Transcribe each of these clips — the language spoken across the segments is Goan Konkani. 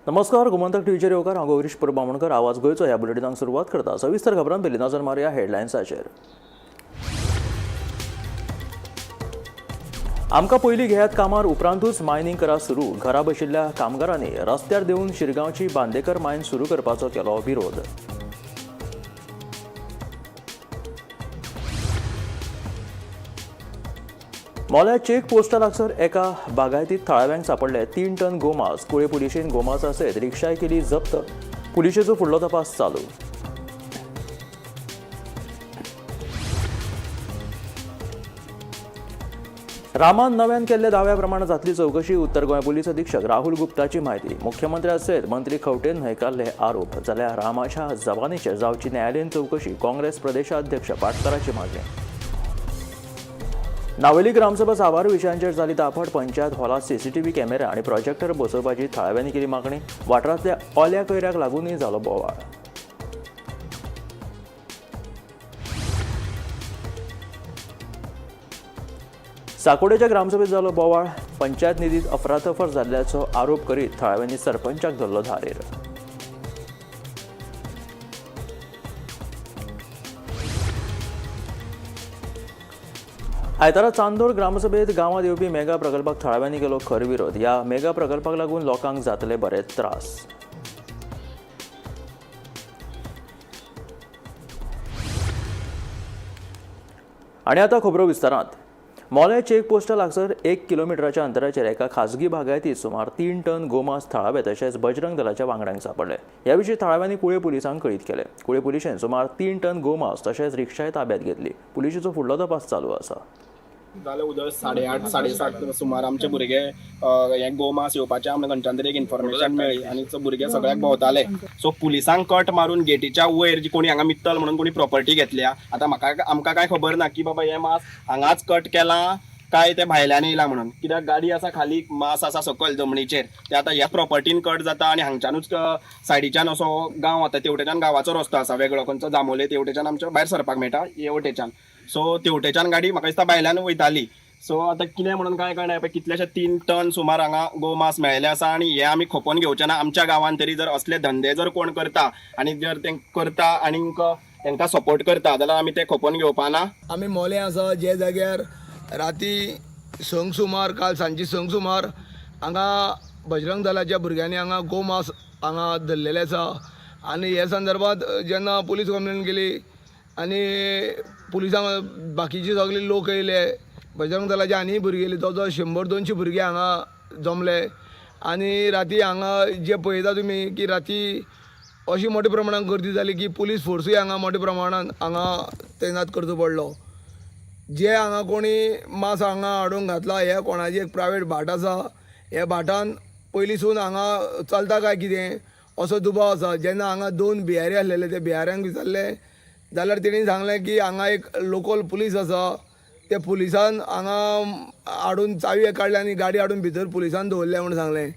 नमस्कार, गोमंतक टीव्हीचेर येवकार. हांव गौरीश परब बामणकर. आवाज गोंयचो ह्या बुलेटिनाक सुरवात करता. सविस्तर खबरां पयलीं नजर मारया हेडलायन्साचेर. आमकां पयलीं घेयात कामार, उपरांतूच मायनींग करा सुरू. घरा बशिल्ल्या कामगारांनी रस्त्यार देंवून शिरगांवची बांदेकर मायन सुरू करपाचो केलो विरोध. मोल्या चेक पोस्टा लागसर एका बागायतीत थळाव्यांक सापडले 3 टन गोमांस. कुळे पुलिशेन गोमांसा सयत रिक्षाय केली जप्त. पुलिशेचो फुडलो तपास चालू. रामान नव्यान केल्ल्या दाव्या प्रमाण जातली चवकशी. उत्तर गोंय पोलीस अधीक्षक राहुल गुप्ताची म्हायती. मुख्यमंत्र्या सयत मंत्री खंवटेन न्हयकारले आरोप. जाल्यार रामाच्या जबानीचेर जावची न्यायालयीन चवकशी. काँग्रेस प्रदेशाध्यक्ष पाटकाराची मागणी. नावेली ग्रामसभा साबार विशयांचेर जाली ताफट. पंचायत हॉलात सीसीटीव्ही कॅमेरा आनी प्रोजेक्टर बसोवपाची थळाव्यांनी केली मागणी. वाठारांतल्या ओल्या कोयराक लागूनय जालो बोवाळ. साकोडेच्या ग्रामसभेत जालो बोवाळ. पंचायत निधीत अफरातफर जाल्ल्याचो आरोप करीत थळाव्यांनी सरपंचाक धरलो धारेर. आयतारा चांदोर ग्रामसभेत गांवांत येवपी मेगा प्रकल्पाक थळाव्यांनी केलो खर विरोध. ह्या मेगा प्रकल्पाक लागून लोकांक जातले बरेच त्रास. आनी आतां खबरो विस्तारांत. मोलें चेक पोस्टा लागसर 1 किलोमिटराच्या अंतराचेर एका खाजगी बागायतीत सुमार 3 टन गोमांस थळावे तशेंच बजरंग दलाच्या वांगड्यांक सापडले. ह्या विशीं थळाव्यांनी कुळे पुलिसांक कळीत केलें. कुळे पुलिशेन सुमार 3 टन गोमांस तशेंच रिक्षाय ताब्यात घेतली. पुलिशेचो फुडलो तपास चालू आसा. जालें उदक 8:30 7:30 सुमार आमचे भुरगे हे गोमास येवपाचे आमकां खंयच्यान तरी एक इन्फॉर्मेशन मेळ्ळी आनी भुरगे सगळ्याक भोंवताले. सो पुलिसांक कट मारून गेटीच्या वयर जी कोणी हांगा मित्तल म्हणून कोणी प्रॉपर्टी घेतल्या. आतां म्हाका आमकां कांय खबर ना की बाबा हें मास हांगाच कट केलां काय ते भायल्यान येयला म्हणून, कित्याक गाडी आसा खाली, मास आसा सकयल जमनीचेर. ते आतां ह्या प्रॉपर्टीन कट जाता आनी हांगच्यानूच सायडीच्यान असो गांव वता, तेवटेच्यान गांवाचो रस्तो आसा वेगळो, खंयचो जांबोले तेवटेच्यान आमच्या भायर सरपाक मेळटा हे वटेच्यान. सो तेवटेच्यान गाडी म्हाका दिसता भायल्यान वयताली. सो आतां कितें म्हणून कांय कळना. पळय कितलेशे 3 टन सुमार हांगा गोमास मेळ्ळेले आसा आनी हे आमी खोपोवन घेवचे ना. आमच्या गांवान तरी जर असले धंदे जर कोण करता आनी जर ते करता आनीक तांकां सपोर्ट करता जाल्यार आमी ते खोपोवन घेवपा ना. आमी मोलें आसा जे जाग्यार राती 6 सुमार, काल सांजची 6 सुमार हांगा बजरंग दलाच्या भुरग्यांनी हांगा गोमास हांगा धरलेले आसा. आनी हे संदर्भात जेन्ना पुलीस कंप्लेन केली आनी पुलिसांक बाकीचे सगळे लोक येयले, बजरंग दलाचे आनी भुरगे येयले, जवळ जवळ 100-200 भुरगे हांगा जमले. आनी राती हांगा जे पळयता तुमी की राती अशी मोठ्या प्रमाणान गर्दी जाली की पुलीस फोर्सूय हांगा मोठ्या प्रमाणान हांगा तैनात करचो पडलो. जे हांगा कोणी मास हांगा हाडून घातला हे कोणाची एक प्रायवेट भाट आसा. हे भाटान पयलींसून हांगा चलता काय कितें असो दुबाव आसा. जेन्ना हांगा 2 बिहारी आसलेले ते बिहाऱ्यांक विचारले जाल्यार तेणी सांगलें की हांगा एक लोकल पुलीस आसा, ते पुलिसान हांगा हाडून चावी काडली आनी गाडी हाडून भितर पुलिसान दवरल्या म्हूण सांगलें.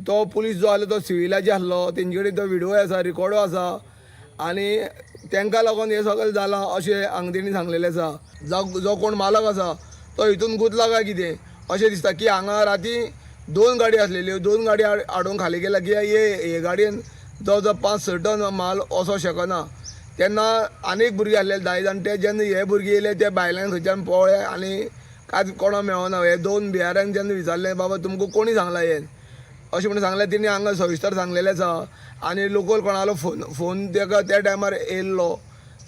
तो पुलीस जो आसलो तो सिविलाचे आसलो, तेंचे कडेन तो विडियो आसा, रिकॉर्डो आसा आनी तांकां लागून हें सगळें जालां अशें हांगा तेणी सांगलेलें आसा. जो कोण मालक आसा तो हितून गुंतला काय कितें अशें दिसता की हांगा राती 2 गाडी आसलेल्यो, 2 गाडी हाडून खाली केल्या की हे गाडयेन जवळ जवळ 5-6 टन माल वचोंक शकना. तेन्ना आनीक भुरगे आसलेले 10 जाण, ते जेन्ना हे भुरगे येयले ते भायल्यान खंयच्यान पळ्ळे आनी कांयच कोणाक मेळना. हे 2 बिहाऱ्यांक जेन्ना विचारलें बाबा तुमकां कोणी सांगलां हें अशें म्हणून सांगलें, तेणी हांगा सविस्तर सांगलेलें आसा. आनी लोकल कोणालो फोन तेका त्या टायमार येयल्लो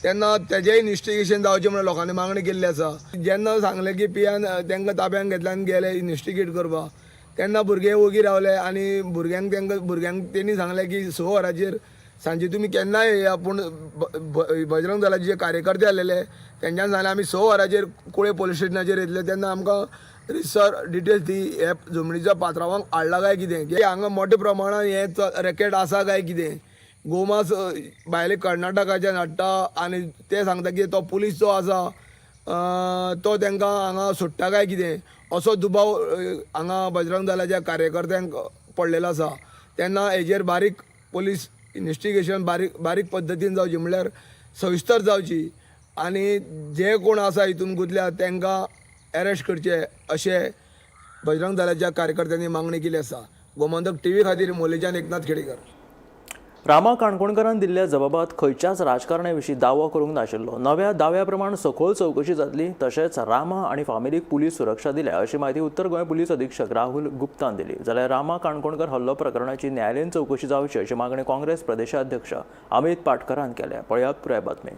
तेन्ना तेजेय इन्वेस्टिगेशन जावचें म्हणून लोकांनी मागणी केल्ली आसा. जेन्ना सांगलें की पियान तांकां ताब्यान घेतले आनी गेले इन्वेस्टिगेट करपाक तेन्ना भुरगे ओगी रावले आनी भुरग्यांक तांकां भुरग्यांक तेणी सांगलें की 6 वरांचेर सांजे तुमी केन्नाय येया, पूण बजरंग दलाचे जे कार्यकर्ते आसलेले तेंच्यान सांगलें आमी 6 वरांचेर कुळे पोलीस स्टेशनाचेर येतले तेन्ना आमकां रिसर डिटेल्स दी हे जमनीच्या पात्रावांक हाडला काय कितें, की हांगा मोठ्या प्रमाणान हें रॅकेट आसा काय कितें. गोमास भायले कर्नाटकाच्यान हाडटा आनी ते सांगता की तो पुलीस जो आसा तो तांकां हांगा सोडटा काय कितें असो दुबाव हांगा बजरंग दलाच्या कार्यकर्त्यांक पडलेलो आसा. तेन्ना हेजेर बारीक पुलीस इन्वेस्टिगेशन बारीक बारीक पद्दतीन जावची, म्हणल्यार सविस्तर जावची आनी जे कोण आसा हितून गुंतल्या तांकां अरेस्ट करचे अशें बजरंग दलाच्या कार्यकर्त्यांनी मागणी केली आसा. गोमंतक टीव्ही खातीर मोलेच्यान एकनाथ खेडेकर. रामा काणकोणकारान दिल्ल्या जबाबात खंयच्याच राजकारण्या विशीं दावो करूंक नाशिल्लो. नव्या दाव्या प्रमाण सखोल चवकशी जातली. तशेंच रामा आनी फामिलीक पुलीस सुरक्षा दिल्या अशी म्हायती उत्तर गोंय पुलीस अधीक्षक राहुल गुप्तान दिली. जाल्यार रामा काणकोणकर हल्लो प्रकरणाची न्यायालयीन चवकशी जावची अशी मागणी काँग्रेस प्रदेशाध्यक्ष अमित पाटकरान केल्या. पळयात पुराय बातमी.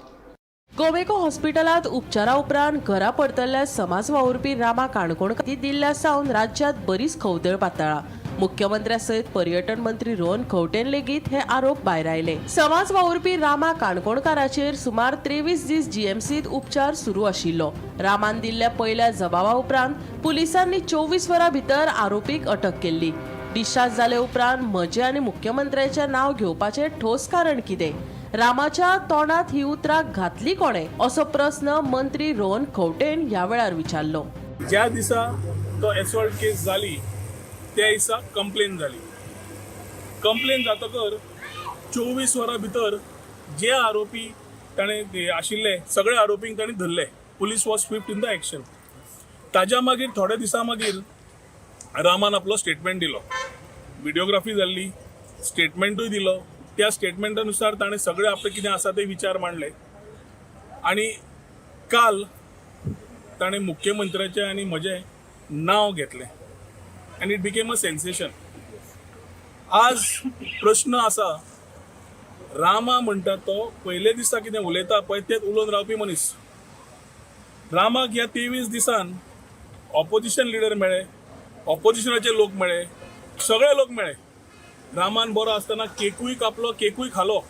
गोवेको हॉस्पिटलांत उपचारा उपरांत घरा परतल्ल्या समाज वावुरपी रामा काणकोणकर दिल्ल्या सावन राज्यांत बरीच खवदळ पातळा. मुख्यमंत्र्या सयत पर्यटन मंत्री रोहन खंवटेन लेगीत हे आरोप भायर आयले. समाज वावुरपी रामा काणकोणकाराचेर सुमार 23 दीस जीएमसीत उपचार सुरू आशिल्लो. रामान दिल्ल्या पयल्या जबाबा उपरांत पुलिसांनी 24 वरां भितर आरोपीक अटक केल्ली. डिस्चार्ज जाले उपरांत म्हजें आनी मुख्यमंत्र्याचें नांव घेवपाचें ठोस कारण कितें, रामाच्या तोंडात ही उतरां घातली कोणे, असो प्रस्न मंत्री रोहन खंवटेन ह्या वेळार विचारलो. ज्या दिसा तो एसॉल्ट केस जाली त्या दिसा कंप्लेन जाली. कंप्लेन जातकर 24 वरां भितर जे आरोपी ताणें आशिल्ले सगळे आरोपींक ताणें धरले. Police was swift in the action. ताज्या मागीर थोड्या दिसां मागीर रामान आपलो स्टेटमेंट दिलो. व्हिडिओग्राफी जाल्ली, स्टेटमेंटूय दिलो. त्या स्टेटमेंटा नुसार ताणें सगळे आपले कितें आसा ते विचार मांडले आनी काल ताणें मुख्यमंत्र्याचें आनी म्हजें नांव घेतलें and it became a sensation. आज प्रश्न आसा, रामा म्हणटा तो पयले दिसा कितें उलयता पळय तेच उलोवन रावपी मनीस. रामाक ह्या 23 दिसान ऑपोजिशन लिडर मेळ्ळे, ऑपोजिशनाचे लोक मेळ्ळे, सगळे लोक मेळ्ळे. रामान बरो आसतना केकूय कापलो, केकूय खालो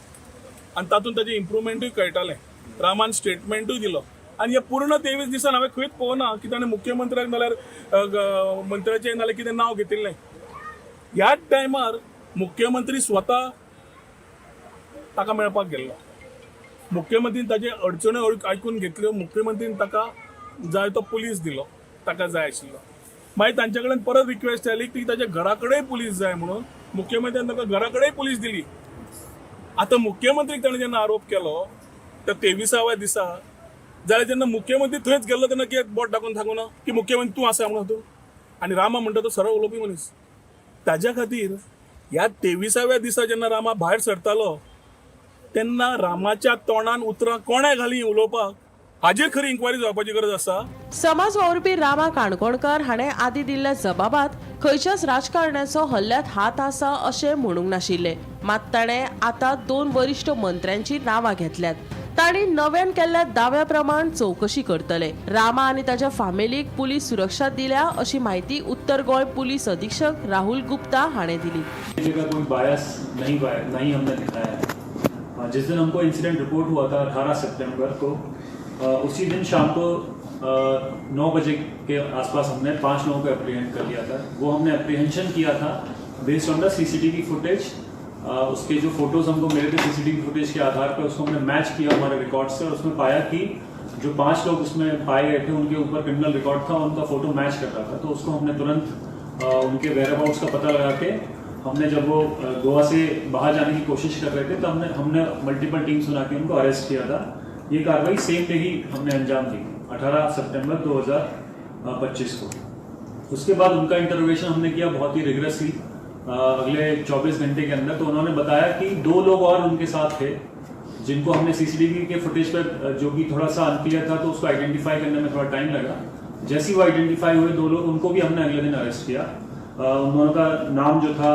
आनी तातूंत ताजें इम्प्रुवमेंटूय कळटालें. रामान स्टेटमेंटूय दिलो आनी ह्या पूर्ण 23 दिसान हांवें खंयच पळोवना की ताणें मुख्यमंत्र्याक नाल्यार मंत्र्याचें नाल्यार कितें नांव घेतिल्लें. ह्याच टायमार मुख्यमंत्री स्वता ताका मेळपाक गेल्लो. मुख्यमंत्रीन ताजे अडचण्यो आयकून घेतल्यो. मुख्यमंत्रीन ताका जाय तो पुलीस दिलो, ताका जाय आशिल्लो. मागीर तांचे कडेन परत रिक्वेस्ट आयली की ताच्या घरा कडेन पुलीस जाय म्हणून. मुख्यमंत्र्यान ताका घरा कडेन पुलीस दिली. आतां मुख्यमंत्रीक ताणें जेन्ना आरोप केलो त्या 23व्या दिसा, जाल्यार जेन्ना मुख्यमंत्री थंयच गेल्लो तेन्ना कित्याक बोट दाखोवन सांगू ना की मुख्यमंत्री तूं आसा म्हणून तूं. आनी रामा म्हणटा तो सरळ उलोवपी मनीस. ताज्या खातीर ह्या 23व्या दिसा जेन्ना रामा भायर सरतालो तेन्ना रामाच्या तोंडान उतरां कोणें घालीं उलोवपाक, हाजेर खरी इन्क्वायरी जावपाची गरज आसा. समाज वावुरपी रामा काणकोणकर हाणें आदी दिल्ल्या जबाबात खंयच्याच राजकारण्याचो हल्ल्यात हात आसा अशें म्हणूंक नाशिल्लें. मात ताणें आतां 2 वरिश्ठ मंत्र्यांची नांवां घेतल्यात. तांणी नव्यान केल्ल्या दाव्या प्रमाण चवकशी करतले. रामा आनी ताच्या फामिलीक पुलीस सुरक्षा दिल्या अशी म्हायती उत्तर गोंय पुलीस अधीक्षक राहुल गुप्ता हाणें दिली. जगह कोई बायस नहीं हमने दिखाया है. जिस दिन हमको इंसिडेंट रिपोर्ट हुआ था 18 सितंबर को, उसी दिन शाम को 9 बजे के आसपास हमने 5 लोगों को अप्रीहेंड कर लिया था. वो हमने अप्रीहेंशन किया था based on the CCTV footage. उसके जो फोटोज हमको मिले थे सीसीटीवी फुटेज के आधार पर, उसको हमने मैच किया हमारे रिकॉर्ड से और उसमें पाया कि जो 5 लोग उसमें पाए गए थे उनके ऊपर क्रिमिनल रिकॉर्ड था, उनका फोटो मैच कर रहा था. तो उसको हमने तुरंत उनके वेयर अबाउट्स का पता लगा के हमने जब वो गोवा से बाहर जाने की कोशिश कर रहे थे तो हमने मल्टीपल टीम्स बना के उनको अरेस्ट किया था. ये कार्रवाई सेम डे ही हमने अंजाम दी 18 सितंबर 2025 को. उसके बाद उनका इंटरोगेशन हमने किया बहुत ही रिग्रेसली अगले 24 घंटे के अंदर. तो उन्होंने बताया कि 2 लोग और उनके साथ थे जिनको हमने सीसीटीवी के फुटेज पर, जो कि थोड़ा सा अनक्लियर था, तो उसको आइडेंटिफाई करने में थोड़ा टाइम लगा. जैसे ही वो आइडेंटिफाई हुए 2 लोग, उनको भी हमने अगले दिन अरेस्ट किया. उन दोनों का नाम जो था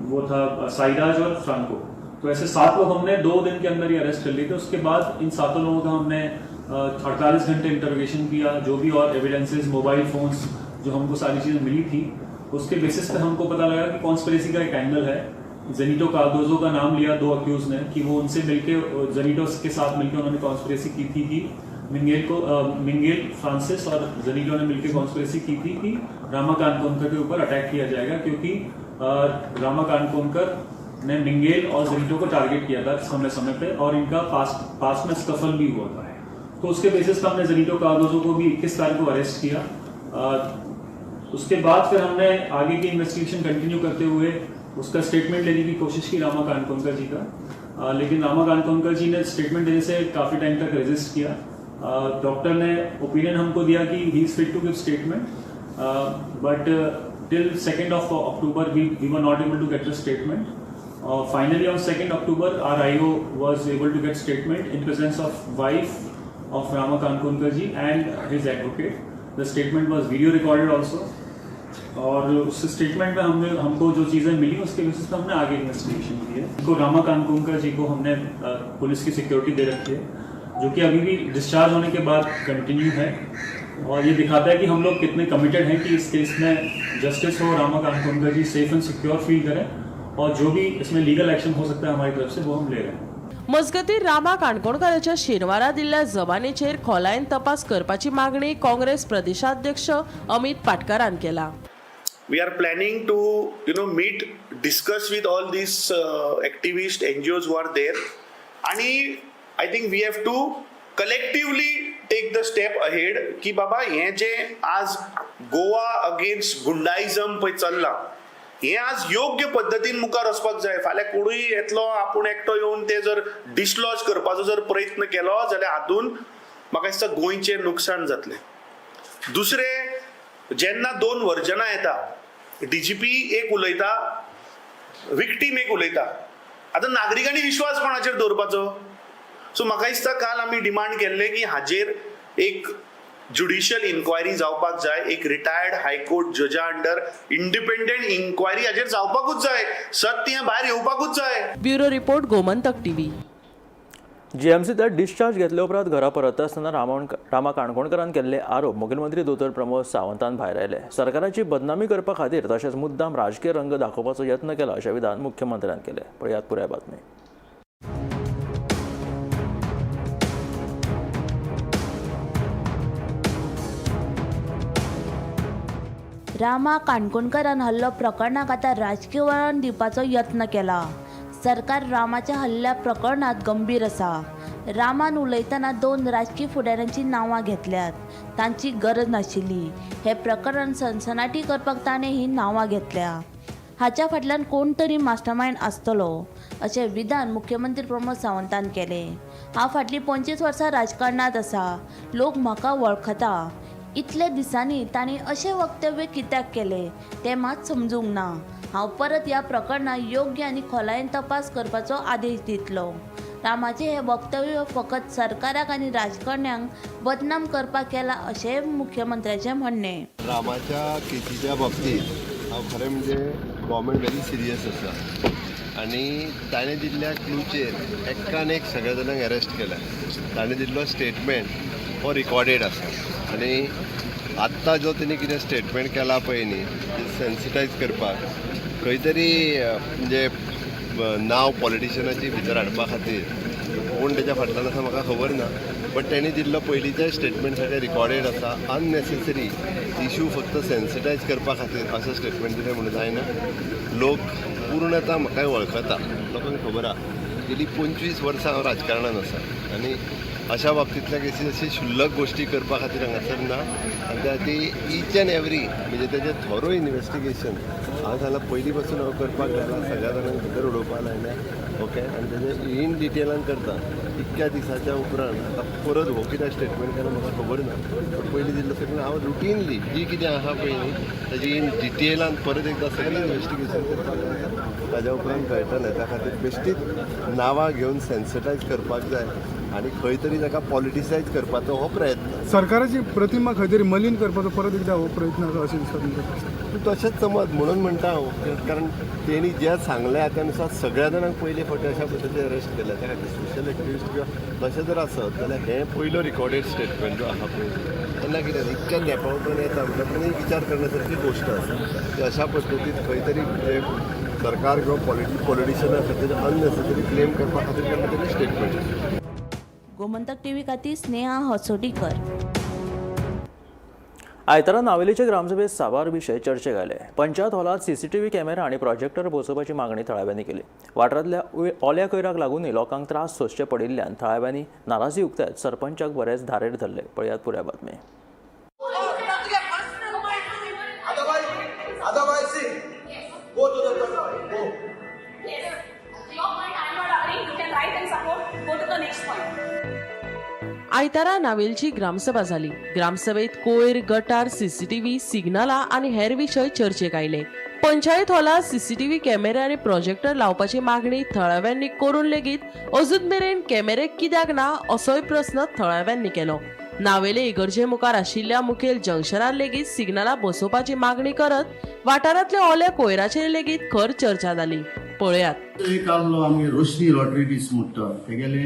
वो था साइराज और फ्रांको. तो ऐसे 7 लोग हमने 2 दिन के अंदर ही अरेस्ट कर लिए थे. उसके बाद इन 7 लोगों का हमने 48 घंटे इंटरोगेशन किया. जो भी और एविडेंसेस, मोबाइल फोन्स, जो हमको सारी चीज़ें मिली थी, उसके बेसिस पे हमको पता लगा कि कॉन्स्पिरेसी का एक एंगल है. जेनिटो कार्दोजो का नाम लिया 2 अक्यूज ने कि वो उनसे मिलके, जेनिटो के साथ मिलके उन्होंने कॉन्स्पिरेसी की थी कि मिंगेल फ्रांसिस और जेनिटो ने मिलके कॉन्स्पिरेसी की थी कि रामा कानकोनकर के ऊपर अटैक किया जाएगा, क्योंकि रामा कानकोनकर ने मिंगेल और जेनिटो को टारगेट किया था समय समय पे और इनका पास में स्कफल भी हुआ था. तो उसके बेसिस पर हमने जेनिटो कार्दोजो को भी 21 तारीख को अरेस्ट किया. उसके बाद फिर हमने आगे की इन्वेस्टिगेशन कंटिन्यू करते हुए उसका स्टेटमेंट लेने की कोशिश की रामा कानकोनकर जी का, लेकिन रामा कानकोनकर जी ने स्टेटमेंट देने से काफ़ी टाइम तक रेजिस्ट किया. डॉक्टर ने ओपिनियन हमको दिया कि he is fit to give statement, but Till 2nd of October we were not able to get the statement. Finally on 2nd October our IO was able to get statement in presence of wife of Rama Kankonkar ji and his advocate. The statement was video recorded also और उस स्टेटमेंट में हमने हमको जो चीज़ें मिली उसके बेसिस पे हमने आगे इन्वेस्टिगेशन की है। इनको रामा कानकोनकर जी को हमने पुलिस की सिक्योरिटी दे रखी है, जो कि अभी भी डिस्चार्ज होने के बाद कंटिन्यू है और ये दिखाता है कि हम लोग कितने कमिटेड हैं कि इस केस में जस्टिस हो, Rama Kankonkar ji safe and secure feel करें और जो भी इसमें लीगल एक्शन हो सकता है हमारी तरफ से वो हम ले रहे हैं। मजगतीं रामा काणकोणकाराच्या शेनवारा दिल्ल्या जबानीचेर खोलायेन तपास करपाची मागणी काँग्रेस प्रदेशाध्यक्ष अमित पाटकारान केला। We are planning to meet, discuss with all these activists, NGOs who are there, आणि I think we have to collectively take the step ahead की बाबा हें जें आज गोवा अगेन्स्ट गुंडाइजम पळय चल्लां हें आज योग्य पद्दतीन मुखार वचपाक जाय. फाल्यां कोणूय येतलो आपूण एकटो येवन ते जर डिसलॉज करपाचो जर प्रयत्न केलो जाल्यार हातून म्हाका दिसता गोंयचें नुकसान जातलें. दुसरें, जेन्ना दोन वर्जनां येता, डीजीपी एक उलयता, विक्टीम एक उलयता, आतां नागरिकांनी विश्वास कोणाचेर दवरपाचो? सो म्हाका दिसता काल आमी डिमांड केल्लें की हाजेर एक ज्युडिशियल इन्क्वायरी जावपाक जाय, एक रिटायर्ड हायकोर्ट जजा अंडर इंडिपेंडंट इन्क्वायरी हाजेर जावपाकूच जाय, सत्य हें भायर येवपाकूच जाय. Bureau report, Gomantak TV. जीएमसींतल्यान discharge घेतले उपरांत घरा परतता आसतना रामा काणकोणकारान केल्ले आरोप मुखेलमंत्री दोतोर प्रमोद सावंतान भायर आयले. सरकाराची बदनामी करपा खातीर तशेंच मुद्दाम राजकीय रंग दाखोवपाचो यत्न केला अशें विधान मुख्यमंत्र्यान केलें. पळयात पुराय बातमी. रामा काणकोणकारान हल्लो प्रकरणाक आतां राजकीय वळण दिवपाचो यत्न केला. सरकार रामाच्या हल्ल्या प्रकरणांत गंभीर आसा. रामान उलयतना दोन राजकीय फुडाऱ्यांची नांवां घेतल्यात, तांची गरज नाशिल्ली. हें प्रकरण सनसनाटी करपाक ताणें ही नांवां घेतल्या. हाच्या फाटल्यान कोण तरी मास्टरमायंड आसतलो अशें विधान मुख्यमंत्री प्रमोद सावंतान केलें. हांव फाटलीं 25 वर्सां राजकारणांत आसा, लोक म्हाका वळखता. इतले दिसांनी तांणी अशें वक्तव्य कित्याक केलें तें मात समजूंक ना. हांव परत ह्या प्रकरणात योग्य आनी खोलायेन तपास करपाचो आदेश दितलो. रामाचें हें वक्तव्य फकत सरकाराक आनी राजकारण्यांक बदनाम करपाक केलां अशेंय मुख्यमंत्र्याचें म्हणणें. रामाच्या केसीच्या बाबतींत हांव खरें म्हणजे गव्हर्मेंट व्हेरी सिरियस आसा आनी ताणें दिल्ल्या क्लूचेर एकान एक सगळ्या जाणांक अरेस्ट केल्या. ताणें दिल्लो स्टेटमेंट हो रिकॉर्डेड आसा आनी आत्तां जो तेणी कितें स्टेटमेंट केला पळय न्ही, सेन्सिटायज करपाक खंय तरी म्हणजे नांव पॉलिटिशनाची भितर हाडपा खातीर कोण तेच्या फाटल्यान आसा म्हाका खबर ना, बट तेणी दिल्लो पयलींच्या स्टेटमेंट सगळें रिकॉर्डेड आसा. अननेसेसरी इशू फक्त सेन्सिटायज करपा खातीर अशें स्टेटमेंट दिलें म्हणून जायना. लोक पूर्णता म्हाकाय वळखता, लोकांक खबर आसा गेली 25 वर्सां हांव राजकारणान आसा आनी अशा बाबतींतल्या केसीस अशी शुल्लक गोश्टी करपा खातीर हांगासर ना. आनी त्या खातीर इच एन्ड एवरी म्हणजे तेजें थोरो इन्वेस्टिगेशन हांव जाल्यार पयलीं पासून हांव करपाक लागला, सगळ्या जाणांक भितर उडोवपाक लायल्या. ओके, आनी तेजें इन डिटेलान करता. इतक्या दिसाच्या उपरांत आतां परत हो कितें स्टेटमेंट केला म्हाका खबर ना, बट पयलीं दिल्लो स्टेटमेंट हांव रुटीनली जी कितें आसा पळय न्ही तेजी इन डिटेलान परत एकदां सगळें इन्वेस्टिगेशन करपाक जाय, ताज्या उपरांत कळटलें. त्या खातीर बेश्टीच नांवां घेवन सेन्सिटायज करपाक जाय आनी खंय तरी ताका पॉलिटिसायज करपाचो हो प्रयत्न. सरकाराची प्रतिमा खंय तरी मलीन करपाचो परत एकदा हो प्रयत्न आसा अशें दिसता तुमकां? तूं तशेंच समज म्हणून म्हणटा हांव, कारण तेणी जें सांगलें त्या नुसार सगळ्या जाणांक पयले फावटी अशा पद्दतीन अरेस्ट केल्या. त्या खातीर सोशल एक्टिविस्ट किंवा तशें जर आसत जाल्यार हें पयलो रिकॉर्डेड स्टेटमेंट जो आसा पळय तेन्ना कितें इतक्या तेंपा उपरांत येता म्हणल्यार एक विचार करण्या सारकी गोश्ट आसा की अशा पद्दतीन खंय तरी म्हणजे सरकार किंवा पॉलिटिशना खातीर अननेसेसरी क्लेम करपा खातीर केन्ना तरी स्टेटमेंट. गोमंतक टीव्ही खातीर स्नेहा हसोटीकर. आयतारा नावेलीचे ग्रामसभेत साबार विशय चर्चेक आयले. पंचायत हॉलात सीसीटीव्ही कॅमेरा आनी प्रोजेक्टर बसोवपाची मागणी थळाव्यांनी केली. वाठारांतल्या ओल्या कोयराक लागूनय लोकांक त्रास सोंसचे पडिल्ल्यान थळाव्यांनी नाराजी उक्तायत सरपंचाक बरेच धारेर धरले. पळयात पुराय बातमी. आयतारा नावेलची ग्रामसभा जाली. ग्रामसभेत कोयर, गटार, सीसीटीव्ही, सिग्नलां आनी हेर विशय चर्चेक आयले. पंचायत हॉलात सीसीटीव्ही कॅमेरे आनी प्रोजेक्टर लावपाची मागणी थळाव्यांनी करून लेगीत अजून मेरेन कॅमेरे कित्याक ना असोय प्रस्न थळाव्यांनी केलो. नावेले इगर्जे मुखार आशिल्ल्या मुखेल जंक्शनार लेगीत सिग्नलां बसोवपाची मागणी करत वाठारांतल्या ओल्या कोयराचेर लेगीत खर चर्चा जाली. पळयात. एक आहलो आमगे रोशनी रॉड्रिगीस म्हणटा, तेगेले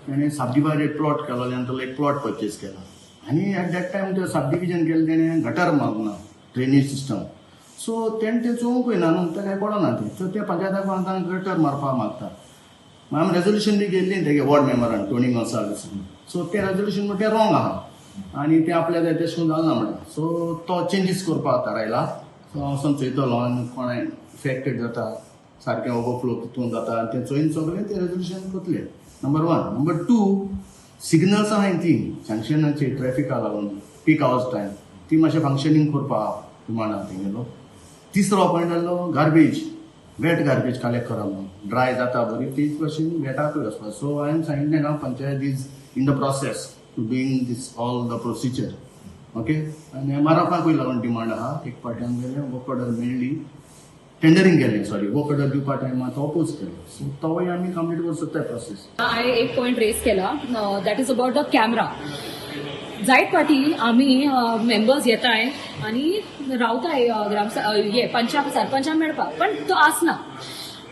तेणें सबडिवायडेड प्लॉट केलो आनी तो एक प्लॉट परचेस केला आनी एट that time ते सबडिविजन केलें, तेणें गटर मारूंक ना, ड्रेनेज सिस्टम. सो तेणें तें चोवंकूय ना न्हू, तें कांय कळना तें. सो ते पंचायताक आतां गटर मारपाक मागता. मागीर आमी रेजोल्युशन बी केल्ली तेगे वॉर्ड मेंबरान टोनी गोन्साल्वीस. सो तें रेजोल्युशन म्हणटा तें रॉंग आहा आनी तें आपल्या जाय तेश करून जालना म्हणटा. सो तो चेंजीस करपाक थारायला. सो हांव वचोन चोयतलो आनी कोणाय इफेक्टेड जाता, सारकें ओवरफ्लो कितून जाता आनी तें चोयन सगळें तें रेजोल्युशन करतलें. Number one. Number two, signals आहाय ती जंक्शनाचेर ट्रॅफिका लागून पीक आवर्स टायम ती मातशें फंक्शनींग करपा डिमांड आहा तेंगेलो. तिसरो पॉयंट आहलो गार्बेज, वेट गार्बेज कलेक्ट करप म्हणून. ड्राय जाता बरी, तीच भशेन वेटाकूय वचपा. सो हांवें सांगिल्लें ना, Panchayat is in the process to doing this all the procedure, okay. आनी एमआरएफाकूय लागून डिमांड आहा. एक फावटी आमगेलें वर्क ऑर्डर मेळ्ळी, टेंडरींग केलें, सॉरी, वर्क ऑर्डर दिवपा टायमार तो अपोज केलो. सो तोय आमी कंप्लीट करूंक सोदताय प्रोसेस. हांवें एक पॉयंट रेज केला, that is about the camera. जायत फाटी आमी मेंबर्स येताय आनी रावताय ग्राम हे पंचाक, सरपंचाक मेळपाक, पण तो आसना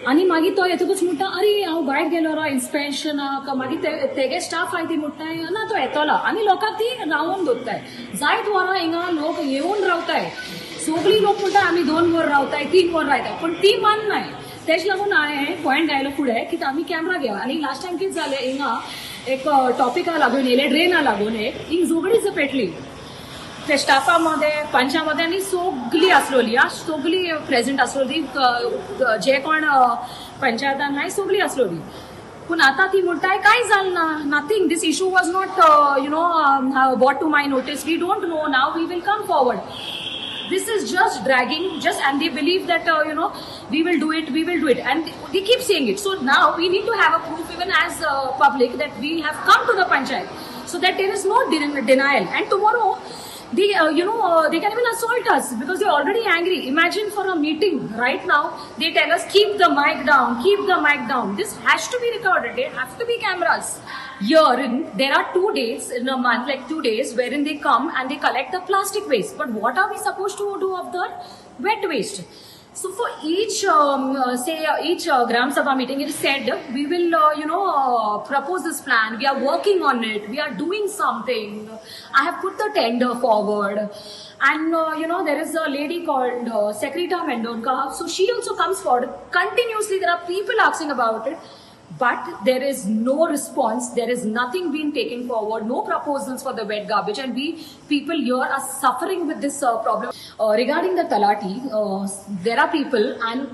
आनी मागीर तो येतकूच म्हणटा, अरे हांव भायर गेलो रो इन्स्पेक्शनाक. मागीर तेगे स्टाफ आहाय ती म्हणटाय, ना तो येतलो, आनी लोकांक ती रावोन दवरताय. जायत वरां हिंगा लोक येवन रावताय. सगळीं लोक म्हणटा आमी 2 वर रावताय, 3 वर रावताय, पण ती माननाय. तेज लागून हांवें पॉयंट घायलो फुडें की आमी कॅमरा घेवा. आनी लास्ट टायम कितें जालें, हिंगा एक टॉपिका लागून येयले, ड्रेना लागून एक हिंग झगडीच पेटली ते स्टाफा मध्ये, पंचा मध्ये, आनी सगळी आसलोली आ, सगळी प्रेझेंट आसलोली, जे कोण पंचायतान हाय सगळी आसलोली. पूण आतां ती म्हणटाय कांय जालें ना, nothing, this issue was not brought to my notice, we don't know, now we will come forward. This is just dragging, just, and they believe that we will do it, we will do it, and they keep saying it. So now we need to have a proof, even as public, that we have come to the panchayat, so that there is no denial. And tomorrow they you know they can even assault us because they're already angry. Imagine, for a meeting right now they tell us, "Keep the mic down, keep the mic down." This has to be recorded. There have to be cameras. Here in there are 2 days in a month, like 2 days, wherein they come and they collect the plastic waste, but what are we supposed to do of the wet waste? So for each, say, each Gram Sabha meeting, it is said, we will, propose this plan. We are working on it. We are doing something. I have put the tender forward. And, there is a lady called Sekreta Mendonca. So she also comes forward. Continuously, there are people asking about it. But there is no response. There is nothing being taken forward. No proposals for the wet garbage. And we people here are suffering with this problem. Regarding the Talati, there are people, and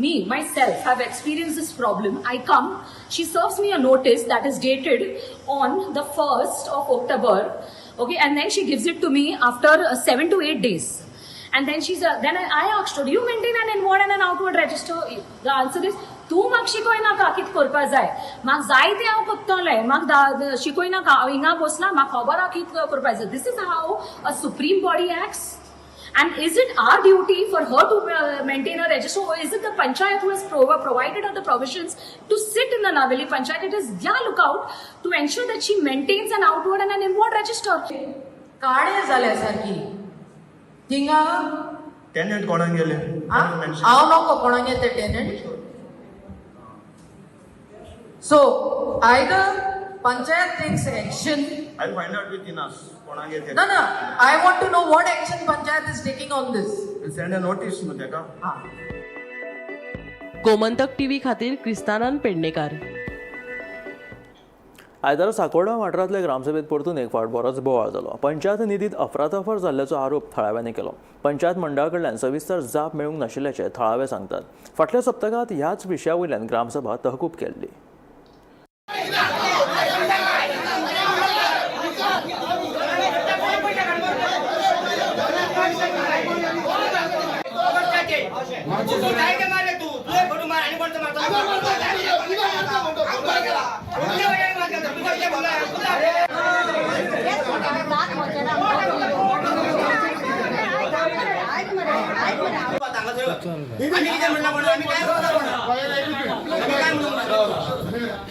me, myself, have experienced this problem. I come, she serves me a notice that is dated on the 1st of October. Okay, and then she gives it to me after 7 to 8 days. And then then I asked her, "Do you maintain an inward and an outward register?" The answer is, तूं म्हाका शिकयनाका कितें करपा जाय, म्हाका जाय तें हांव करतलें, म्हाका शिकयनाका, हांव हिंगा बसलां, म्हाका खबर आहा कितें करपा जाय. This is how a supreme body acts? And is it our duty for her to maintain a register, or is it the panchayat who has provided her the provisions to sit in the Naveli Panchayat? It is their lookout to ensure that she maintains an outward and an inward register. Kane जाल्या सारकी थिंगा. टेनंट कोणाक गेले? हांव नको कोणागे ते tenant. So either panchayat takes action. I find out with Inas कोणागे ते. ना ना, I want to know what action panchayat is taking on this. Send a notice न्हू तेका. गोमंतक टीव्ही खातीर क्रिस्तानंद पेडणेकार. आयतारा साकोर्डा वाठारांतल्या ग्रामसभेत परतून एक फावट बरोच बोवाळ जालो. पंचायत निधीत अफरातफर जाल्ल्याचो आरोप थळाव्यांनी केलो. पंचायत मंडळा कडल्यान सविस्तर जाप मेळूंक नाशिल्ल्याचें थळावे सांगतात. फाटल्या सप्तकांत ह्याच विशया वयल्यान ग्रामसभा तहकूब केल्ली.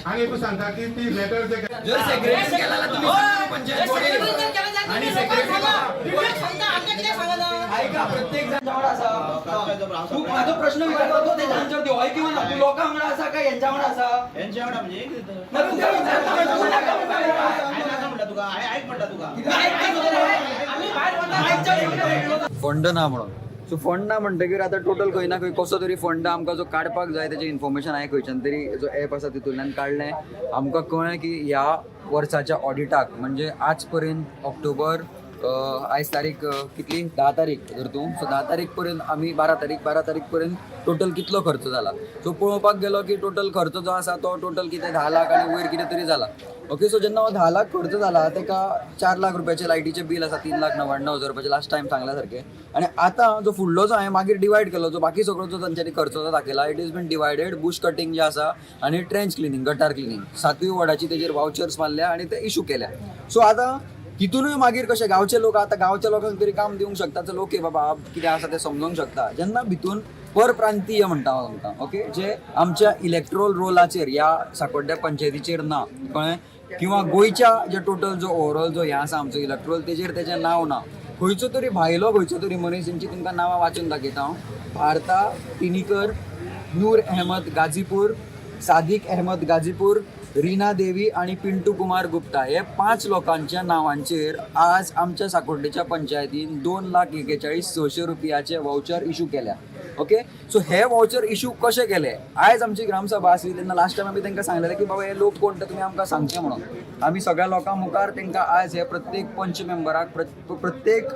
आनी एकूच सांगता की ती लेटर जे जर सेक्रेटरी केला जाल्यार तुमी सांगा पंचायत बॉडीक. आनी सेक्रेटरी ऐका, प्रत्येक जण वांगडा आसा. तूं म्हाजो प्रश्न विचारता तो तेजा आन्सर दी, हय किंवा ना. तूं लोकां वांगडा आसा काय हेंच्या वांगडा आसा? हेंच्या वांगडा म्हणजे ना, तुका विचारता, तूं नाका म्हणटा तुका हांवें आयक म्हणटा तुका. फंड ना म्हणून. सो फंड ना म्हणटकीर आतां टोटल खंय ना खंय कसो तरी फंड आमकां जो काडपाक जाय तेजें इन्फॉर्मेशन हांवें खंयच्यान तरी जो एप आसा तितूंतल्यान काडलें. आमकां कळ्ळें की ह्या वर्साच्या ऑडिटाक म्हणजे आज पर्यंत ऑक्टोबर, आयज तारीख कितली, 10 तारीख धर तूं, सो 10 तारीख पर्यंत आमी 12 तारीख पर्यंत टोटल कितलो खर्च जाला. सो पळोवपाक गेलो की टोटल खर्च जो आसा तो टोटल कितें 10 लाख आनी वयर कितें तरी जाला. ओके, सो जेन्ना हो 10 लाख खर्च जाला तेका 4 लाख रुपयाचें लायटीचें बील आसा, 3,99,000 रुपयाचें लास्ट टायम सांगल्या सारकें. आनी आतां जो फुडलो जो हांवें मागीर डिवायड केलो, जो बाकी सगळो जो तांच्यांनी खर्च जो दाखयला, it is been divided bush cutting जें आसा आनी ट्रेंच क्लिनींग, गटार क्लिनींग, 7वी वॉर्डाची तेजेर वावचर्स मारल्या आनी ते इशू केल्या. सो आतां तितूनय मागीर कशें गांवचे लोक आतां गांवच्या लोकांक तरी काम दिवंक शकता, चल ओके बाबा कितें आसा तें समजोंक शकता. जेन्ना भितून परप्रांतीय म्हणटा हांव तुमकां, ओके, जे आमच्या इलेक्ट्रोल रोलाचेर ह्या साकोड्ड्या पंचायतीचेर ना, कळ्ळें, किंवा गोंयच्या जे टोटल जो ओवरऑल जो हें आसा आमचो इलेक्ट्रोल तेजेर तेजें नांव ना. खंयचो तरी भायलो खंयचो तरी मनीस, तेंची तुमकां नांवां वाचून दाखयता हांव, भारता टिनीकर, नूर अहमद गाजीपूर, सादिक अहमद गाजीपूर, रीना देवी आनी पिंटू कुमार गुप्ता, हे 5 लोकांच्या नांवांचेर आज आमच्या साकोड्डेच्या पंचायतीन 2,41,600 रुपयाचे वावचर इशू केल्या. ओके, सो हे वावचर इशू कशे केले, आयज आमची ग्रामसभा आसली तेन्ना लास्ट टायम आमी तांकां सांगलेलें की बाबा हे लोक कोण ते तुमी आमकां सांगचे म्हणून. आमी सगळ्या लोकां मुखार तांकां आयज हे प्रत्येक पंच मेंबराक, प्रत्येक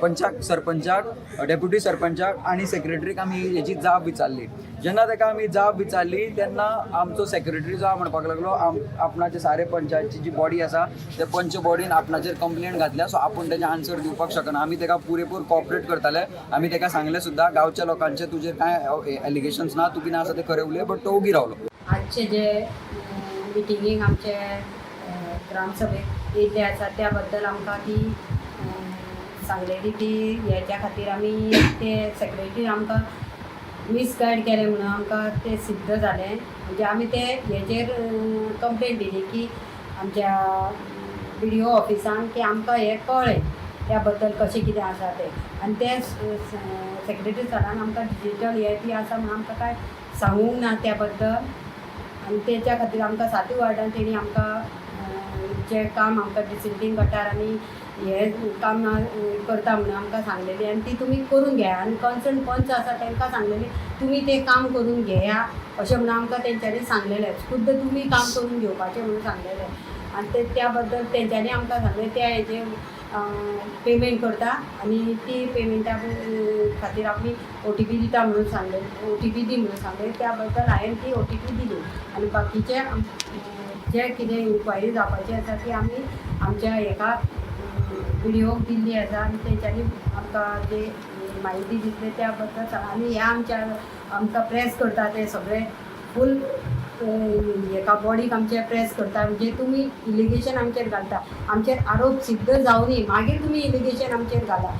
पंचाक, सरपंचाक, डेप्युटी सरपंचाक आनी सेक्रेटरीक आमी हेजी जाप विचारली. जेन्ना ताका आमी जाप विचारली तेन्ना आमचो सेक्रेटरी जो म्हणपाक लागलो आपणाचे सारे पंचायतची जी बॉडी आसा त्या पंच बॉडीन आपणाचेर कंप्लेन घातल्या, सो आपूण तेजें आन्सर दिवपाक शकना. आमी ताका पुरेपूर कॉपरेट करताले, आमी ताका सांगलें सुद्दां गांवच्या लोकांचे तुजेर कांय एलिगेशन्स ना, तूं कितें आसा तें खरें उलय, बट तो ओगी रावलो. आजचे जे मिटिंगेक आमचे ग्रामसभेक येयल्ले आसा त्या बद्दल आमकां ती सांगलेली की हेच्या खातीर आमी ते सेक्रेटरी आमकां मिसगायड केलें म्हणून आमकां तें सिद्ध जालें. म्हणजे आमी ते हेजेर कंप्लेन दिली की आमच्या बी डी ओ ऑफिसान की आमकां हें कळ्ळें त्या बद्दल कशें कितें आसा तें. आनी ते सेक्रेटरी सरान आमकां डिजीटल हे ती आसा म्हणून आमकां कांय सांगूंक ना त्या बद्दल. आनी तेच्या खातीर आमकां 7 वॉर्डान तेणी आमकां जें काम आमकां डिसिल्टींग गटार आनी हें काम करता म्हणून आमकां सांगलेली आनी ती तुमी करून घेया. आनी कन्सर्न पंच आसा तांकां सांगलेली तुमी तें काम करून घेया अशें म्हणून आमकां तेंच्यांनी सांगलेलें, खुद्द तुमी काम करून घेवपाचें म्हणून सांगलेलें. आनी ते त्या बद्दल तेंच्यांनी आमकां सांगलें त्या हेजेर पेमेंट करता आनी ती पेमेंटा खातीर आमी OTP दिता म्हणून सांगलें, OTP दी म्हणून सांगलें. त्या बद्दल हांवें ती OTP दिली आनी बाकीचे जे कितें इन्क्वायरी जावपाची आसा ती आमी आमच्या हेका बी डी ओक दिल्ली आसा आनी तेंच्यांनी आमकां जे म्हायती दितले त्या बद्दल. आनी ह्या आमच्या आमकां प्रेस करता ते सगळे फूल हेका बॉडीक आमचे प्रेस करता, म्हणजे तुमी इलिगेशन आमचेर घालता, आमचेर आरोप सिद्ध जावनी मागीर तुमी इलिगेशन आमचेर घाला.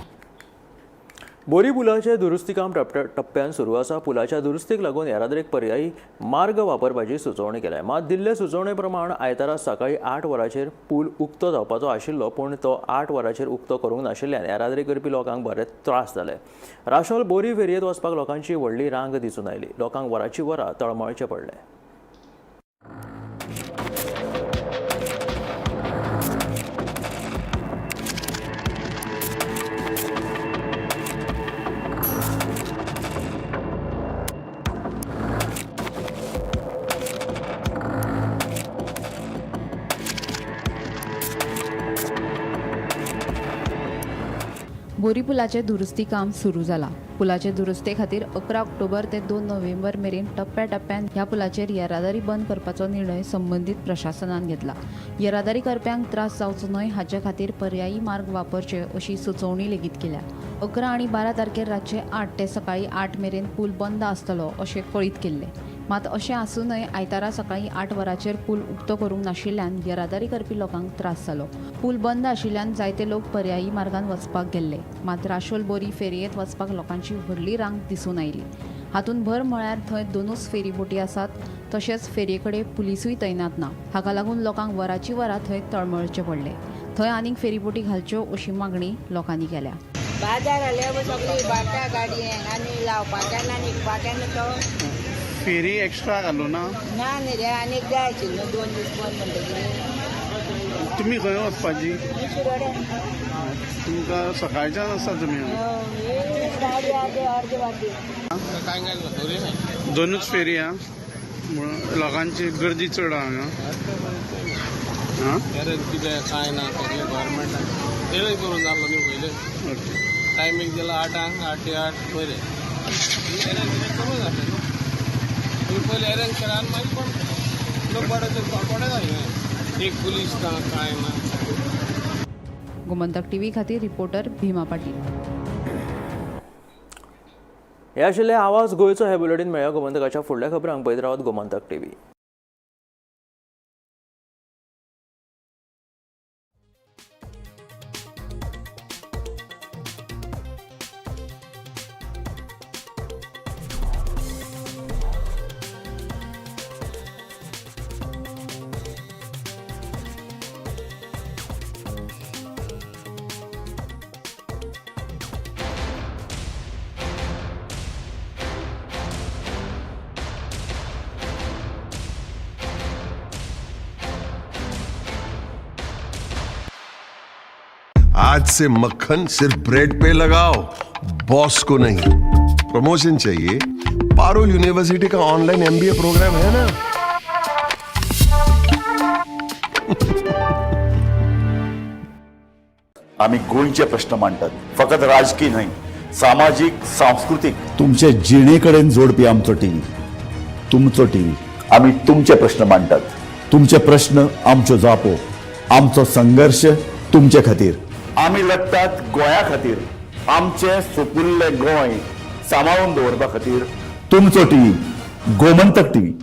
बोरी पुलाचें दुरुस्तीकाम टप्प्यान सुरू आसा. पुलाच्या दुरुस्तीक लागून येरादारीक पर्यायी मार्ग वापरपाची सुचोवणी केल्या. मात दिल्ले सुचोवणे प्रमाण आयतारा सकाळी 8 वरांचेर पूल उक्तो जावपाचो आशिल्लो, पूण तो 8 वरांचेर उक्तो करूंक नाशिल्ल्यान येरादारी करपी लोकांक बरेच त्रास जाले. राशोल बोरी फेरयेंत वचपाक लोकांची व्हडली रांग दिसून आयली. लोकांक वरांची वरां तळमळचें पडलें. बोरी पुलाचें दुरुस्ती काम सुरू जालां. पुलाचे दुरुस्ते खातीर 11 ऑक्टोबर ते 2 नोव्हेंबर मेरेन टप्प्या टप्प्यान ह्या पुलाचेर येरादारी बंद करपाचो निर्णय संबंदीत प्रशासनान घेतला. येरादारी करप्यांक त्रास जावचो न्हय हाचे खातीर पर्यायी मार्ग वापरचे अशी सुचोवणी लेगीत केल्या. 11 आनी 12 तारखेर रातचे 8 ते सकाळी 8 मेरेन पूल बंद आसतलो अशें कळीत केल्लें. मात अशें आसूनय आयतारा सकाळीं 8 वरांचेर पूल उक्तो करूंक नाशिल्ल्यान येरादारी करपी लोकांक त्रास जालो. पूल बंद आशिल्ल्यान जायते लोक पर्यायी मार्गान वचपाक गेल्ले. मात राशोल बोरी फेरयेंत वचपाक लोकांची व्हडली रांग दिसून आयली. हातूंत भर म्हळ्यार थंय 2 फेरी बोटी आसात, तशेंच फेरये कडेन पुलिसूय तैनात ना. हाका लागून लोकांक वराची वरां थंय तळमळचें पडलें. थंय आनीक फेरीबोटी घालच्यो अशी मागणी लोकांनी केल्या. बाजार आल्यावर सगळी बाटा गाडयेन आनी लावपाच्यान आनी विकपाच्यान तो फेरी एक्स्ट्रा घालू ना ना न्ही रे, आनी जाय आशिल्लो 2 दीस बंद म्हणटकीर. तुमी खंय वचपाची? शिरोड्या. तुमकां सकाळच्यान आसा तुमी? गाडी अर्दे वाटे. 2 फेरी आहा म्हणून लोकांची गर्दी चड आहा हांगा. कितें कांय ना, सगळें गव्हर्मेंटान तेणें करून जाल्लो न्हू पयलें. टायमींग दिला 8 8 ते 8 पयलें अरेंज कितें करूं जालें न्हू. तुमी पयलें अरेंज केलें आनी मागीर कोण लोक वाडयता थोडे जालें, एक पुलीस ना कांय ना. गोमंतक टीव्ही खातीर रिपोर्टर भीमा पाटील. हे आशिल्ले आवाज गोंयचो. हे बुलेटीन मेळ्ळ्या गोमंतकाच्या फुडल्या खबरांक पळयत रावात गोमंतक टीव्ही. आज से मक्खन सिर्फ ब्रेड पे लगाओ, बॉस को नहीं. प्रमोशन चाहिए? पारुल यूनिवर्सिटी का ऑनलाइन एमबीए प्रोग्राम है ना. आम्ही गोंयचे प्रश्न मांडटात, फकत राजकीय न्हय, सामाजीक, सांस्कृतीक. तुमचे जिणे कडेन जोडपी आमचो टीव्ही, तुमचो टीव्ही. आम्ही तुमचे प्रश्न मांडटात, तुमचे प्रश्न आमच्यो जापो, आमचो संघर्ष तुमचे खातीर. आमी लढटात गोंया खातीर, आमचें सुपुल्लें गोंय सांबाळून दवरपा खातीर. तुमचो टीव्ही, गोमंतक टीव्ही.